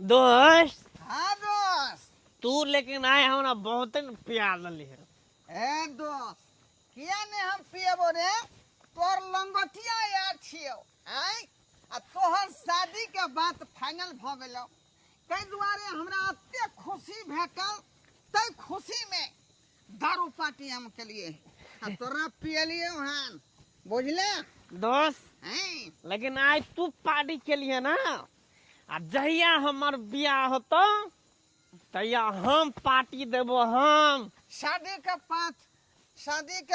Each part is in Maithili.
दोस्त। हाँ दोस्त। तू लेकिन आइ हमरा बहुते ने पिया देली है। ए दोस्त, किया ने हम पियबो रे? तोर लंगोटिया यार छियो आय, आ तोहर शादी के बात फाइनल भ गेलो, ताहि दुआरे हमरा एते खुशी भेटल, ताहि खुशी में दारू पार्टी हम केलिए आ तोरा पियलिए हन, बुझले? दोस्त। हैं। लेकिन आइ तू पार्टी केलिए ना, आ जहिया हमर बियाह होतो तहिया हम पार्टी देबो हम। शादी के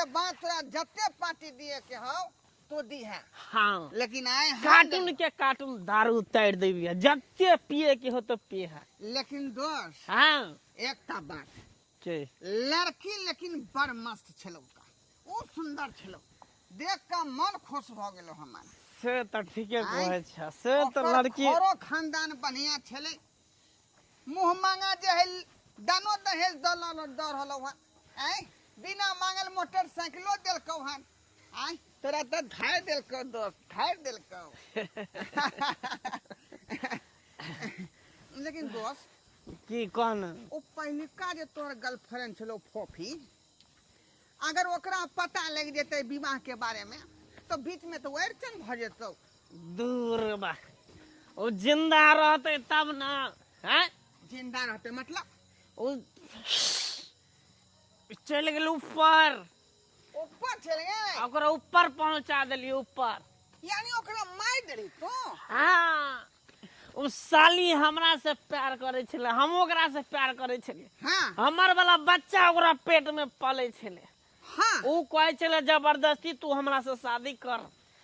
बाद तोरा जते पार्टी दिए के हौ तो दी है। हाँ। लेकिन आए हम कार्टून के कार्टून दारू उतारि देबी, जते पिए के हो तो पिए है। लेकिन दोस्त। हाँ। एकटा बात। के? लड़की लेकिन बड़ मस्त छलौ का, ओ सुंदर छलौ, देख के मन खुश भ गेलो हमर। से तऽ ठीके आँय? कहै छै से तऽ। ओकर लड़की घरो खानदान बढ़िया छलै, मुँह मांगा जे है दानो दहेज दऽ दऽ रहलौ हन, आँय, बिना मांगल मोटरसाइकिलो देलकौ हन। आँय, तोरा तऽ धारि देलकौ दोस्त, धारि देलकौ। लेकिन दोस्त। की कह ने। ओ पहिलुका जे तोहर गर्लफ्रेंड छलौ फोफी, अगर ओकरा पता लागि जेतै विवाह के बारे में तो बीच में तो अड़चन भऽ जेतौ। दूर बा, ओ जिंदा रहतै तब ना हैं। जिंदा रहतै मतलब? ओ चलि गेल ऊपर। ऊपर चलि गेलै? आ ओकरा ऊपर पहुंचा देलियै ऊपर। यानी ओकरा मारि देली तू? हाँ, ओ साली हमरा से प्यार करै छलै, हम ओकरा से प्यार करै छलियै। हमर वाला बच्चा ओकरा पेट में पलै छलै। ओ कहै छलै जबरदस्ती तू हमरा से शादी कर,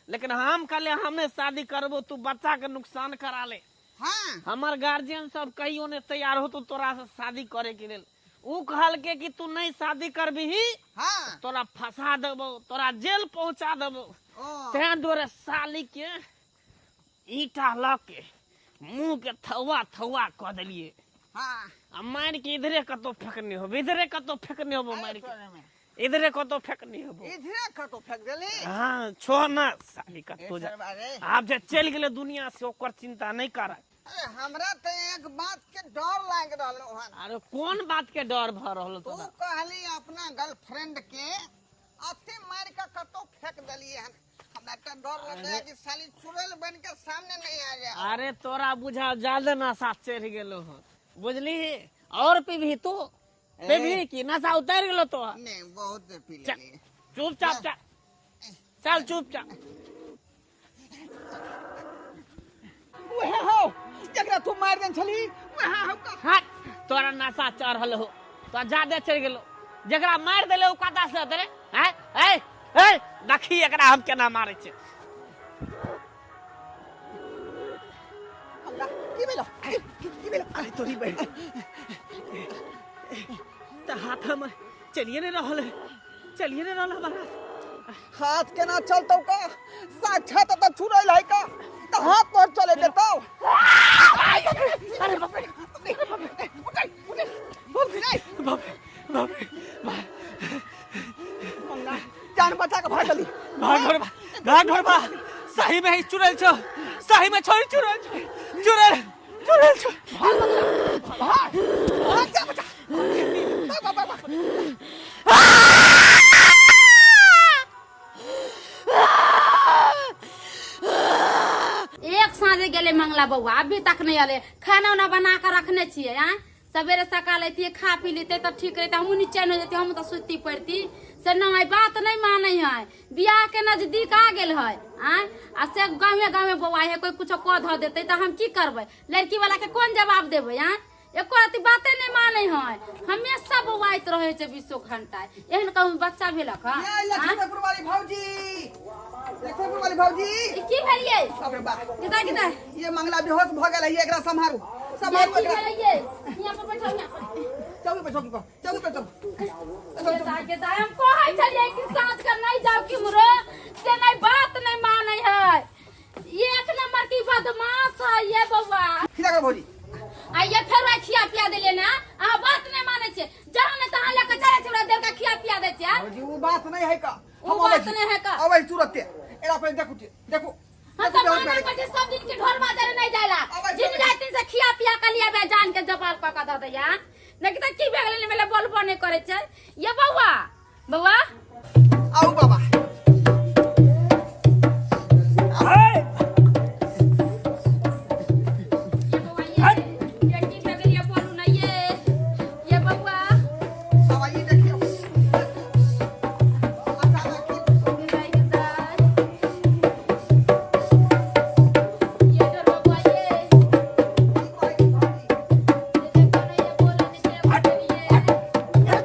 लेकिन हम कहलियै हम नहि शादी करबो, तू बच्चा के नुकसान करा ले। हमर गार्जियन सब कहियो नहि तैयार होतो तोरा से शादी करे के लेल। ऊ कहलकै कि तू नहीं शादी करबिही तोरा फंसा देबो, तोरा जेल पहुंचा देबो। ओ। तें दुआरे साली के ईंटा लऽ के मुंह के थौआ थौआ कऽ देलियै। आ मारि के इधरे कतौ फेकने होबो, इधरे कतौ फेकने होबो। अरे। मारि के तोरे में। इधरे कतौ फेकने होबो। इधरे कतौ फेंक देली? हाँ, छो ना साली कतौ जा। ए सरवा रे। आब जे चलि गेलै दुनिया से ओकर चिंता नहीं कर। अरे, हमरा तऽ एक बात के डर लागि रहलो हन। अरे, कोन बात के डर भऽ रहल तू तोरा? कहली अपना गर्लफ्रेंड के अति मारि के कतौ फेंक देलिए हन, हमरा तऽ डर लगै है कि साली चुड़ैल बन के सामने नहीं आ जाए। अरे, तोरा बुझा ज्यादा नशा चढ़ि गेलो हन, बुझली? और पीबही तू? पीबही कि नशा उतरि गेलो तोहर? नहीं, बहुत पी चल। लेलिए। चुपचाप चल, चल चुपचाप। उहे हो जकरा तू मारि देने छली, उहे हो का? हट, तोरा नशा चढ़ल हो तो ज्यादा चढ़ि गेलो। जकरा मारि देले ओ कता से अतरे हैं? ए ए, देखी एकरा हम केना मारै छै। हमरा की भेलो? की भेलो? अरे तोरी बहन, तऽ हाथ हमर चलिए नहि रहल है, चलिए नहि रहल हमर हाथ। हाथ केना चलतौ का? साक्षात तऽ चुड़ैल है का, तऽ हाथ तोर चले जेतौ? अरे बाप रे, बाप रे, बाप रे, बाप रे, बाप। जान बचा के भागली। भाग घर, भाग घर बा। सही में ही चुड़ैल छो, सही में छोरी चुड़ैल छो, चुड़ैल चुड़ैल छो। भाग भाग, जा बचा, भाग भाग भाग भाग। एक साँझे गेलै मंगला बौआ, अभी तक नहि एलै। खाना उना बना कऽ रखने छियै। आँ, सवेरे सकाल अयतियै, खा पी लेतै तऽ ठीक रहितै, हमहूँ निचैन हो जैती, हमहूँ तऽ सुतती पड़ती। से नहि, बात नहि मानै है। बियाह के नजदीक आ गेल है। आँय, आ से गाँवे गाँवे बौआ है, कोई कुछो कऽ धऽ देतै तऽ हम की करबै? लड़की वाला के कोन जवाब देबै? आँय, एको रति बाते नहि मानै है, हमेशा बौआइत रहै छै बीसो घंटा। एहन कहूँ बच्चा भेलक हँ? ये लक्ष्मीपुर वाली भौजी, लक्ष्मीपुर वाली भौजी। ई की भेलियै? बाप रे बाप। किधर किधर? ये मंगला बेहोश भ गेल है, ये एकरा सम्हारू, सम्हारू। की एकरा भेलियै? हियाँ पर बैठो, हियाँ पर। चौकी पर, चौकी पर, चौकी पर, चौकी। के दाय, के दाय, हम कहै छलियै कि साँझ के नहि जाउ किम्हरो, से नहि, बात नहि मानै है। एक नंबर की बदमाश है ये बौआ। खिला कर भौजी। आ ये फेर ओकरा खिया पिया देलियै ने। अहाँ बात नहि मानै छियै, जहाँ ने तहाँ लऽ कऽ चलै छै, ओकरा देर के खिया पिया दै छियै। भौजी, वो बात नहीं है का। उ बात नहीं है का। अबै तुरंते, एरा पहिले देखू, देखू। हम तो माना कर सब दिन के ढोल बाजार नहीं जाला। अबै जिन जाति से खिया पिया के लिया बे जान के जबाल क के द दैया नहीं त की भे गेलै मेले बोलबो नहीं करै छै। ये बौआ बौआ आउ बाबा। ये बौआ ये ये की भे गेलै बोलू नहीं ये ये बौआ। बाबा ई देखियौ अच्छा देखियौ। ये डर बौआ ये की कहै छी भाभी? ये देखो ना ये बोले नहीं छै बोले ये।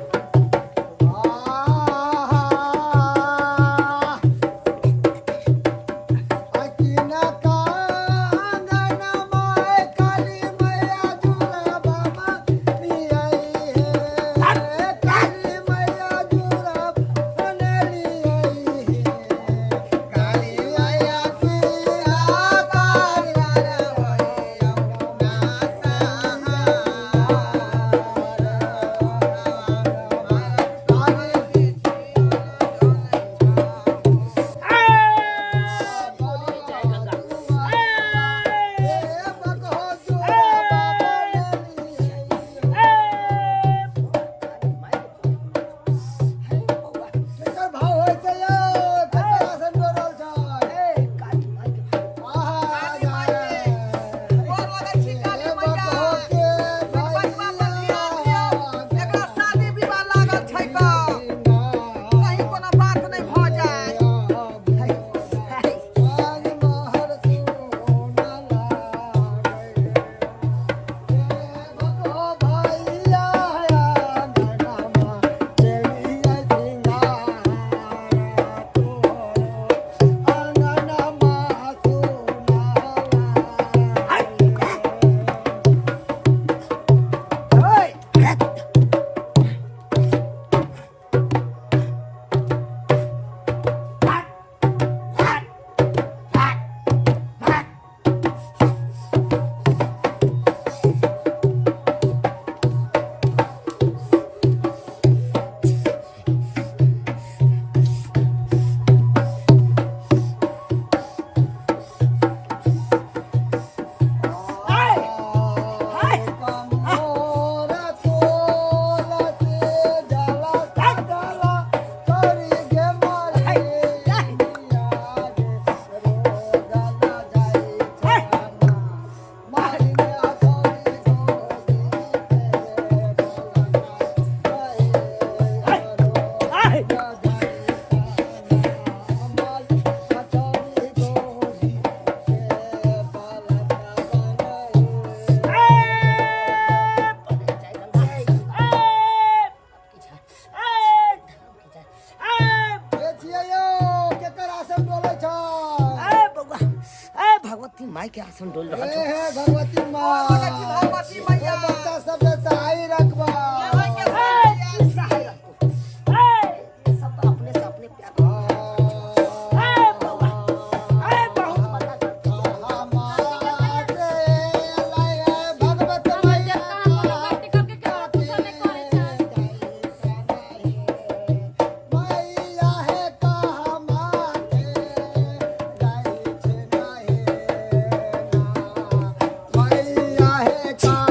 गोर लगै छी काली मैया। बचवा पर ध्यान दियौ। एकरा शादी विवाह लागल छै तऽ कहीं कोनो बात नहि भऽ जाय। भगवती माई के आसन डोल रहल छौ। भगवती गोर लगै छी भगवती मैया। बच्चा सबके सहाय रखबा। ए, सहाय रखो। ए, सब तो अपने से अपने प्यार। ए, बौआ, ए, बहुत मजा करते हैं। भगवत हम जब कहाँ कोनो गलती करके केकरो कुछो नहीं करै छै। मैया हे कहा माते मैया हे कहा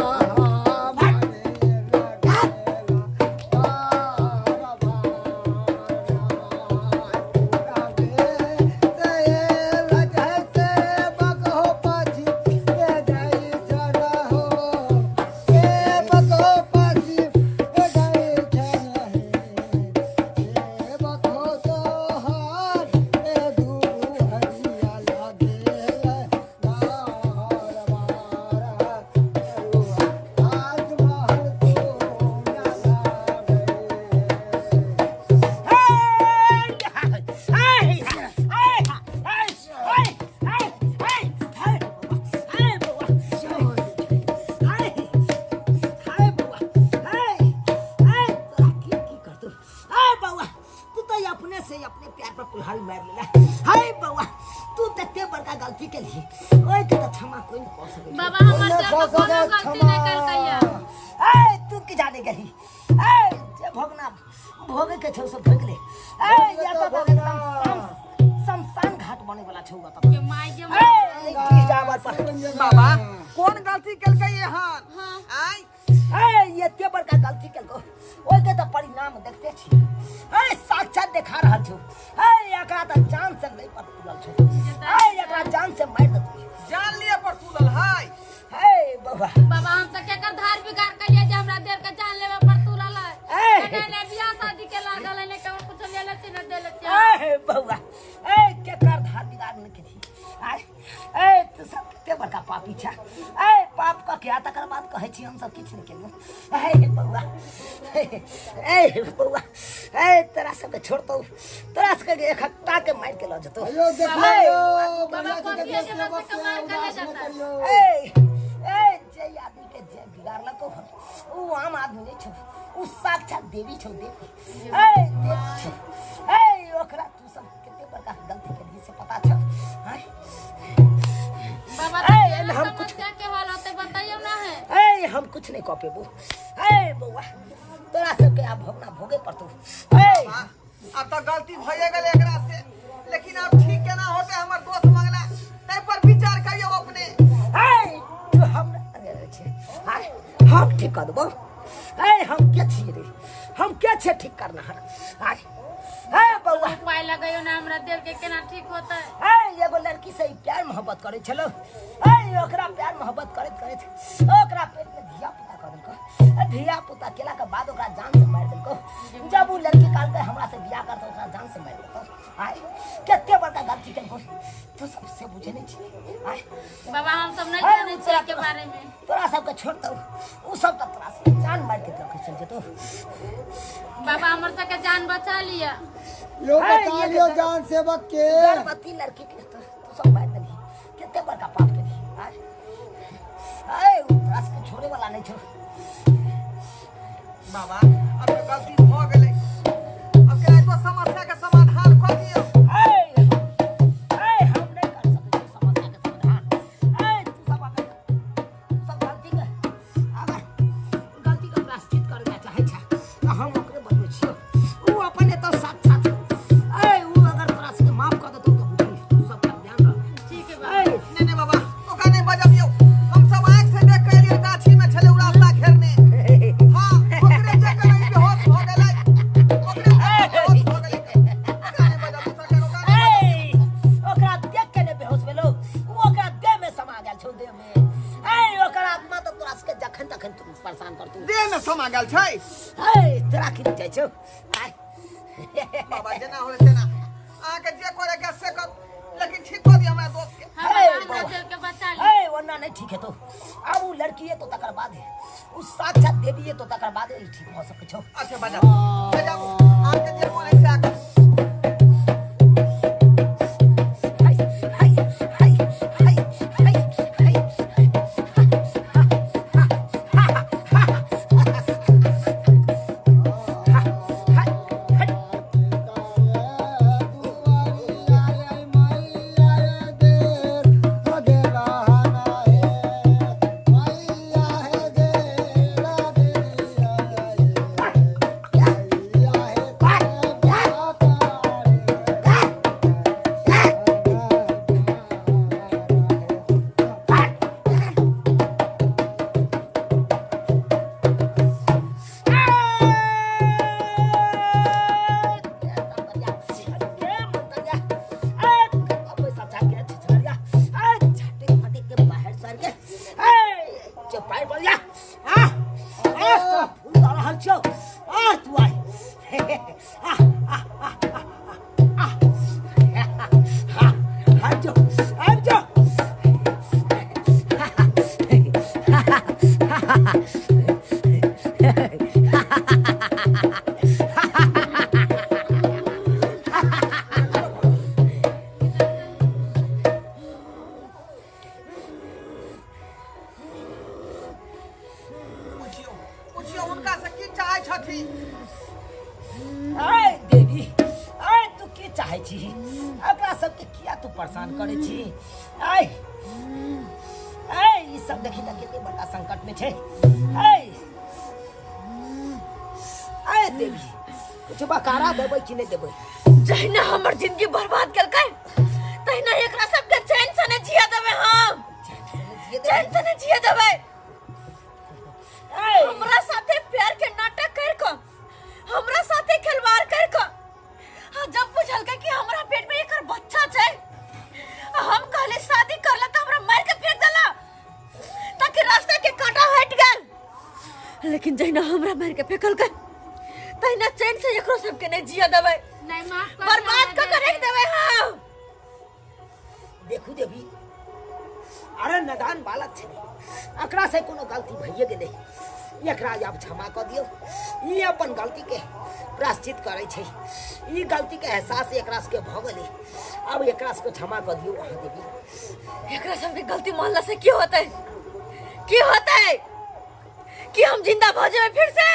अपने से अपने प्यार पर कुल्हाड़ी मार लेला। हाय बौआ, तू तते बड़का गलती केलही, ओइ के त क्षमा कोई नहीं कर सकै। बाबा हमर से तो कोनो गलती नहीं कलकैया। ए तू की जाने गही, ए जे भोगना भोगे के छौ से भोग ले। ए या तो एकदम शमशान घाट बने वाला छौ त के माय के माय। ए की जावर पर बाबा कोन गलती केलकै एहन आय ए एते बड़का गलती केलको ओइ के त परिणाम देखते छी ए साक्षात देखा रहल छौ ए एकरा त जान से नहीं पर तुलल छौ ए एकरा जान से मार देतौ जान लिए पर तुलल है ए बाबा बाबा हम तऽ केकर धार बिगाड़ कलियै जे हमरा देर के जान लेबे पर तुलल है ए नहीं नहीं बियाह शादी के लागल है नहीं केकरो कुछ लेले छी न देले छी ए बौआ ए केकर धार बिगाड़ नहीं केली आय ए तू सब कते बड़का पापी छा ए पाप कऽ के आ तकर बाद कहै छी हम सब किछु नहि केलहुँ ए बौआ ए बौआ ए तोरा सबके छोड़तौ तोरा सबके एकहत्ता के मारि के लऽ जेतौ अयो देखो ए, बाबा बढ़िया से कथी देश है जे सेवक से के कमाल उदास करे न जाता करियो ए ए जे आदमी के जे बिगाड़लको हन ऊ आम आदमी नहीं छौ ऊ साक्षात देवी छौ देवी ए देवी छौ ए ओकरा तू सब कते बड़का गलती केलही से पता छौ आँय? बाबा ए, तो एमे हम कुछ समस्या के हल होते बताइयो ना है ए हम कुछ नहीं कह पेबो ए बौआ तोरा सबके आब भोगना भोगे पड़तौ ए अब तो गलती भइए गेल एकरा से लेकिन अब ठीक केना होते हमर दोस्त मंगला ताहि पर विचार करियो अपने ए तू हमरा अरे छे आय हम ठीक कर देबो ए हम के छियै रे हम के छियै ठीक करना आय ए बौआ उपाय लगैयो ना हमरा देव के केना ठीक होते ए एगो लड़की से ई प्यार मोहब्बत करै छलो ए ओकरा प्यार मोहब्बत करैत करैत ओकरा पेट में धिया पुता कर देलको ए, धिया पुता केला के बाद ओकरा जान से मारि देलको जब उ लड़की कहलकै हमरा से बियाह कर त ओकरा जान से मारि देलको आय कते बड़का गलती केलको तू सब से बुझे नहीं छी आय बाबा हम सब नहीं ए, जाने छियै के बारे में तोरा सबके छोड़तौ उ सब त तोरा सबके जान मारि के लके चल जेतौ बाबा हमर सबके जान बचा लिअ यो है, बता ये लियो के- जान सेवक के गर्भवती लड़की के तो तू सब मारि देलही कते बड़का पाप केलही आय आय उ तोरा सबके छोड़े वाला नहीं छौ बाबा अब तो गलती भऽ गेलै अब केना तो समस्या के समाधान कऽ दियौ ऐ ऐ हम नहीं कर सकै छियै समस्या के समाधान ऐ तू सब अगर तू सब गलती के अगर गलती के प्रायश्चित करे ला चाहै छै तऽ हम ओकरे बतबै छियौ उ अपन एतऽ साक्षात ऐ उ अगर तोरा सबके माफ कऽ देतौ तऽ बुझी तू सब ध्यान रख ठीक है बाबा ऐ नहीं नहीं बाबा ओकरा नहीं बजबियौ हम सब आँख से देख के एलियै गाछी में छलै उ रास्ता घेरने हाँ ओकरे चक्कर में बेहोश भऽ गेलै ओकरे बेहोश भऽ गेलै ओकरा नहीं बजबियौ सरकार ओकरा नहीं ऐ ओकरा देख के ने बेहोश भेलौ उ ओकरा देह में समा गेल छौ देह में ऐ ओकर आत्मा तऽ तोरा सबके जखन तखन तू परेशान करतौ देह में समा गेल छै ऐ तोरा की जाइ छौ आय बाबा जेना होले तेना अहाँके जे करे के से करू लेकिन ठीक कऽ दिअ हमरा दोस्त के हमरा ए, जान बाबा। बचल के बचा ले ए ओना नहीं ठीक है तो अब उ लड़की है तो तकर बाद है उ साक्षात देवी है तो तकर बाद ही ठीक हो सके छौ अच्छा बजाबू बजाबू अहाँके जे मोन है से करू हाय हाय हाय हाय हाय हाय हाय हाय पुछियौ पुछियौ हुनका से की चाहै छथिन आय देवी आय तू की चाहै छी एकरा सबके किया तू परेशान करै छी आय आय ई सब देखी तऽ कते बड़का संकट में छै आय आय देवी कुछ बकारा देबै कि नहि देबै जहिना हमर जिंदगी बर्बाद केलकै तहिना एकरा सबके चैन से नहीं जिया देबै हम। चैन से नहीं जिया देबै। हमरा साथे प्यार के नाटक कर क, हमरा साथे खिलवाड़ कर क, आ जब बुझलकै कि हमरा पेट में एकर बच्चा छै, आ हम कहले शादी कर ले त हमरा मार के फेंक देला ताकि रास्ता के कांटा हट गेल। लेकिन जहिना हमरा मार के फेंकलकै तहिना चैन से एकरो सबके नहीं जिया देबै। नहीं, माफ कर बर्बाद दियौ कऽ के हमरा रख देबै हम। देखू देवी, अरे नदान बालक छलै, एकरा से कोनो गलती भइए गेलै, एकरा आब क्षमा कऽ दियौ। ई अपन गलती के प्रायश्चित करै छै, ई गलती के एहसास एकरा सबके भऽ गेलै, आब एकरा सबके क्षमा कऽ दियौ अहाँ देवी। एकरा सबके गलती मानला से की होतै? की होतै? कि हम जिंदा भऽ जेबै फिर से?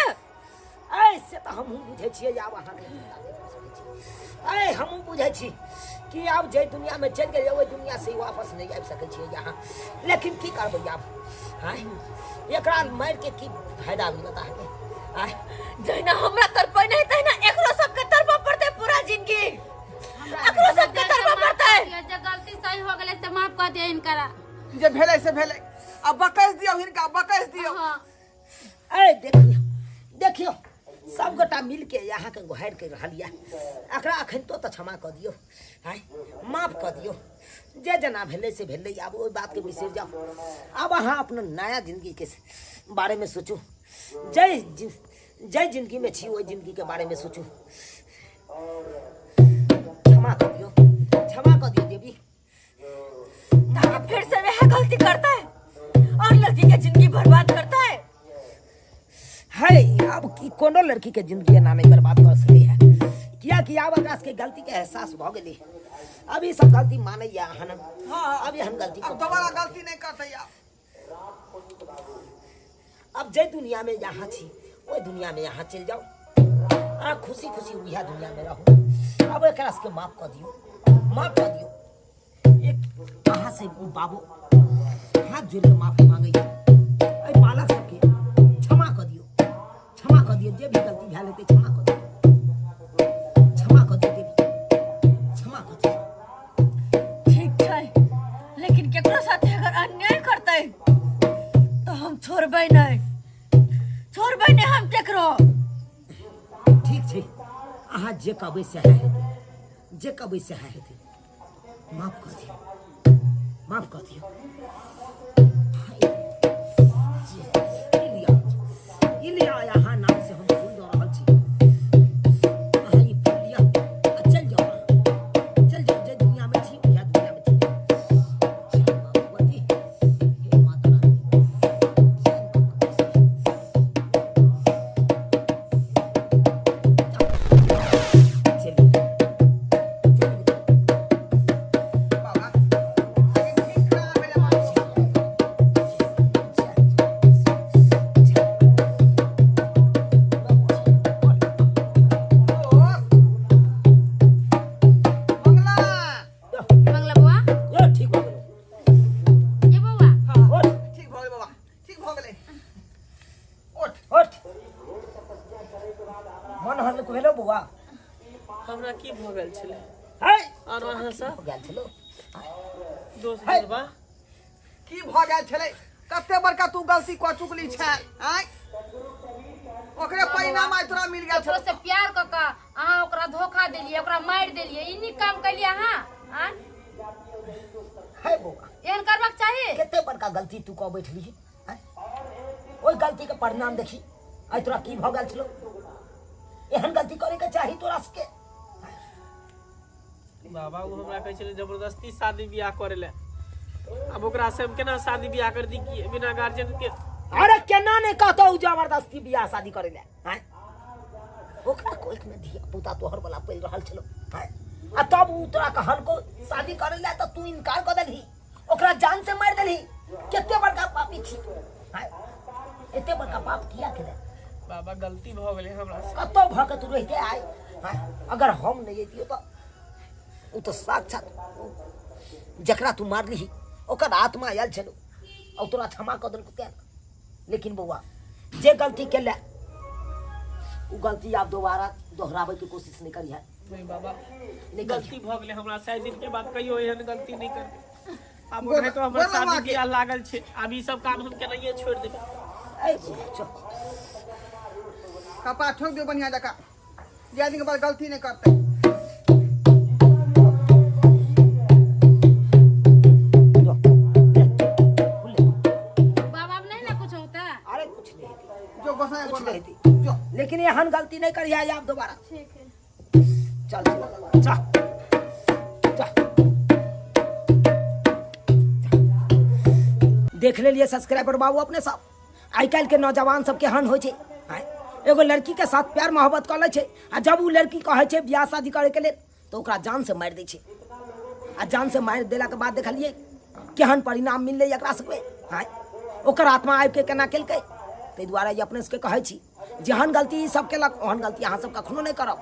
ऐ से तऽ हमहूँ बुझै छियै, आब अहाँके जिंदा नहि कऽ सकै छी। ऐ हमहूँ बुझै छी कि आब जे दुनियामे चलि गेलियै ओहि दुनिया से वापस नहि आबि सकै छियै अहाँ, लेकिन की करबै आब? आँय, एकरा मारिके की फायदा मिलत अहाँके? आँय, जहिना हमरा तड़पै नहि तहिना एकरो सबके तड़पऽ पड़तै पूरा जिंदगी। एकरो सबके तड़पऽ पड़तै। जे गलती सही हो गेलै से माफ कऽ दियौ हिनकरा। जे भेलै से भेलै, आ बकैस दियौ हिनका, बकैस दियौ। हाँ। अरे देखियो देखियो, सब गोटा मिलके अहाँके गोहारि करि रहल यऽ, एकरा अखन तो तऽ क्षमा कऽ दियौ, आँय माफ कऽ दियौ। जे जेना भेलै से भेलै, आब ओहि बातके बिसरि जाउ। आब अहाँ अपना नया जिंदगीके बारेमे सोचू, जै जिंदगीमे छी ओहि जिंदगीके बारेमे सोचू। क्षमा कऽ दियौ, क्षमा कऽ दियौ देवी। ताकि फिर से वह गलती करता है और लड़की के जिंदगी बर्बाद करता है। है अब की कोनो लड़की के जिंदगी एना नहीं बर्बाद कर सके है, किया कि आब एकरा सबके गलती के एहसास भ गेलै, अब ई सब गलती मानैया अहाँ। हाँ, अब एहन गलती अब दोबारा गलती नहीं करते आब। अब जे दुनिया में यहाँ छी ओहि दुनिया में यहाँ चलि जाओ, आ खुशी खुशी उएह दुनिया में रहू। अब एकरा सबके माफ कऽ दियौ, माफ कऽ दियौ। एक अहाँ से ओ बाबू हाथ जोड़ि कऽ माफी मांगैया, एहि बालक सबके क्षमा कऽ दियौ, क्षमा कऽ दियौ। जे भी गलती भेल हेतै क्षमा कऽ दियौ, क्षमा कऽ दियौ देवी, क्षमा कऽ दियौ। ठीक छै, लेकिन केकरो साथे अगर अन्याय करतै तो हम छोड़बै नहीं, छोड़बै नहीं हम केकरो। ठीक छै, अहाँ जे कहबै सएह हेतै, जे कहबै सएह हेतै। माफ कऽ दियौ, माफ कऽ दियौ। ई लिअ, ई लिअ, अहाँ नाम से हम फूल दऽ रहल छी, अहाँ ई फूल लिअ आ चलि जाउ, अहाँ चलि जाउ। जे दुनियामे छी उएह दुनियामे छी। जय माँ भगवती, हे माता रानी, जय माँ भगवती। चलिए चलिए बाबा, लेकिन ठीक ना भेलै बाबा। दोस्त, मंगला। मंगला बौआ। यो ठीक भऽ गेलौ। ये बौआ। हाँ, उठ। ठीक भऽ गेलै बाबा, ठीक भऽ गेलै। उठ। उठ। मन हल्लुक भेलौ बौआ? हमरा की भऽ गेल छलै है और अहाँ सब भऽ गेल छलौ दोस्त है। बा की भऽ गेल छलै? कते बड़का तू गलती कऽ चुकली छै, आँय? ओकरे परिणाम आइ तोरा मिल गेल ककरो छौ। से प्यार कऽ कऽ अहाँ ओकरा धोखा देलियै, ओकरा मारि देलियै, ई नीक काम केलियै अहाँ? आँय, है बौआ, एहन करबाक चाही? कते बड़का गलती तू कऽ बैठली, आँय? ओहि गलती के परिणाम देखी आइ तोरा की भऽ गेल छलौ। एहन गलती करे के चाही तोरा सबके? बाबा, ओ हमरा कहै छलै जबरदस्ती शादी बियाह करे ले, आब ओकरा से हम केना शादी बियाह कर दी कि बिना गार्जियन के? अरे केना नहीं कहतो उ जबरदस्ती बियाह शादी करे ले? आँय, ओकरा कोख में धिया पुता तोहर वाला पलि रहल छलो, आँय? आ तब उ तोरा कहलको शादी करे ले तऽ तू इनकार कऽ देलही, ओकरा जान से मारि देलही। कते बड़का पापी छी तू, आँय? एते बड़का पाप किया केले? बाबा, गलती भऽ गेलै हमरा से। कतौ भऽ के तू रहिते आइ, आँय? अगर हम नहि जैतियो तऽ ओ तऽ साक्षात उ जकरा तू मारलिही ओकर आत्मा आयल छलो आ तोरा क्षमा कऽ देलको तें। लेकिन बौआ, जे गलती केले ओ गलती आब दोबारा दोहराबैके कोशिश नहि करिहे। नहीं बाबा, नहीं करिहे। गलती भऽ गेलै हमरा से। दिन के बाद कहियो एहन गलती नहीं करबै। आब गोर- ओनाहितो हमर गोर शादी लगवा के। बियाह लागल छै, आब ई सब काम हम केनाइए छोड़ि देबै। ऐ, चल। कपार ठोक दियौ बढ़िया जकाँ, जे दिन के बाद गलती नहीं करते। जो, ले, खुले। बाबा, अब नहीं ना कुछ होता? अरे कुछ नहीं हेतै। जो गोसाई कुछ बोल नहीं हेतै। जो। लेकिन एहन गलती नहीं करिहे आब दोबारा। ठीक है। चल चल चल चल। देख लेलिए सब्सक्राइबर बाबू अपने सब, आइ काल्हि के नौजवान सब केहन होइ छै। आँय, एगो लड़की के साथ प्यार मोहब्बत कऽ लै छै आ जब ओ लड़की कहै छै बियाह शादी करे के लेल तऽ ओकरा जान से मारि दै छै। आ जान से मारि देलाके बाद देखलियै केहन परिणाम मिललै एकरा सबके। आँय, ओकर आत्मा आबिके केना केलकै। ताहि दुआरे ई अपने सबके कहै छी, जेहन गलती ई सब केलक ओहन गलती अहाँ सब कखनो नहि करब।